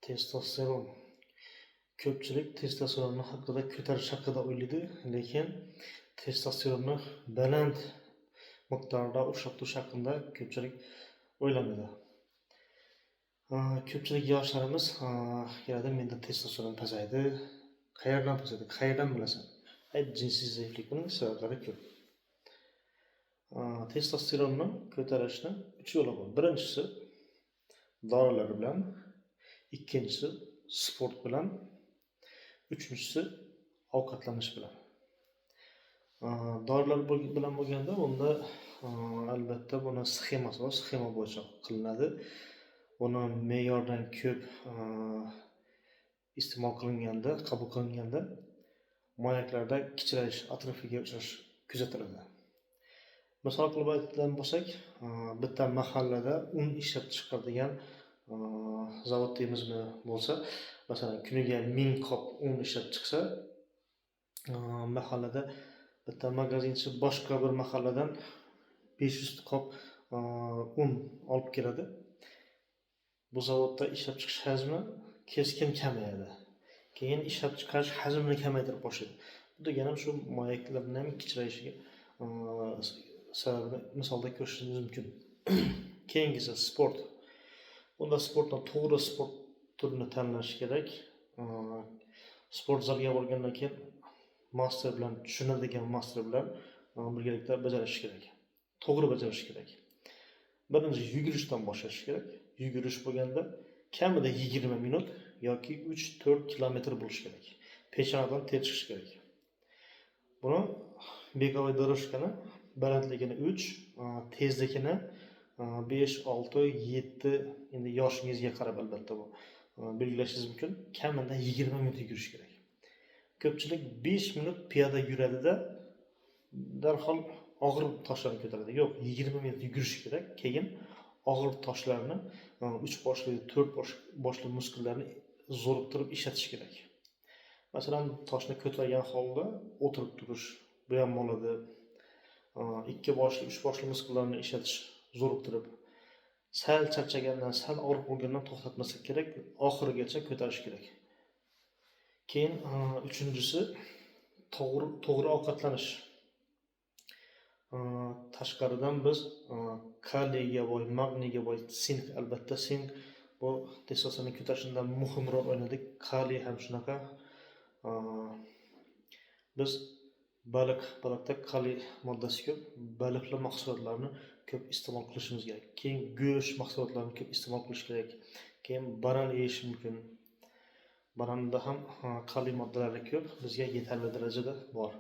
Testosteron. Ko'pchilik testosteronni haqida, ko'tarish haqida o'ylaydi, lekin testosteronni baland miqdorda ushlab turish haqida ko'pchilik o'ylamaydi. Ko'pchilik yoshlarimiz keladi, menda testosteron pasaydi. Qayerdan pasaydi? Qayerdan bilasan? Ay, jinsiy zaiflik, buning sabablari ko'p. Testosteronni ko'tarishni 3 yo'li bor. Birinchisi dorilar bilan, ikkinchisi sport bilan, uchinchisi ovqatlanish bilan. Dorilar bilan bo'lganda unda albatta buni sxemasi bor, sxema bo'yicha qilinadi. Buni me'yordan ko'p iste'mol qilinganda, qabul qilinganda moyaklarda kichrayish, atrofiyaga uchrash kuzatiladi. Misol qilib aytadigan bo'lsak, bitta mahallada un ishlab chiqaradigan zavod deymizmi bo'lsa, masalan, kuniga 1000 qop un ishlab chiqsa, mahallada bitta magazinchi boshqa bir mahalladan 500 qop un olib keladi. Bu zavodda ishlab chiqish hajmi keskin kamayadi. Keyin ishlab chiqarish hajmini kamaytirib boshlaydi. Bu deganim shu moyaklarning ham kichrayishiga sababini misolda ko'rishimiz mumkin. Keyingisi sport. Bunda sportni to'g'ri sport turini tanlash kerak. Sport zalga borgandan keyin master bilan, tushunadigan master bilan birgalikda bajarish kerak. To'g'ri bajarish kerak. Birinchi yugurishdan boshlash kerak. Yugurish bo'lganda kamida 20 minut yoki 3-4 kilometr bo'lishi kerak. Peshonadan ter chiqishi kerak. Buni беговой дорожка ni balandligini 3, tezligini 5, 6, 7, endi yoshingizga qarab albatta bu belgilashingiz mumkin. Kamida 20 minut yugurish kerak. Ko'pchilik 5 minut piyoda yuradida, darhol og'ir toshlarni ko'taradi. Yo'q, 20 minut yugurish kerak. Keyin og'ir toshlarni, 3 boshli, 4 boshli muskullarni zo'riqtirib ishlatish kerak. Masalan, toshni ko'targan holda o'tirib turish, bu ham bo'ladi. 2 boshli, 3 boshli muskullarni ishlatish zo'riqtirib. Sal charchagandan, sal og'riq bo'lgandan to'xtatmaslik kerak, oxirigacha ko'tarish kerak. Keyin uchinchisi to'g'ri ovqatlanish. Tashqaridan biz kaliyga boy, magniyga boy, sink, albatta sink bu testosteronni ko'tarishda muhim rol o'ynaydi. Kaliy ham shunaqa. Biz baliqda kaliy moddasi ko'p, baliqli mahsulotlarni ko'p iste'mol qilishimiz kerak. Keyin go'sht mahsulotlarini ko'p iste'mol qilish kerak. Keyin banan yeyish mumkin. Bananda ham kaliy moddalari ko'p, bizga yetarli darajada bor.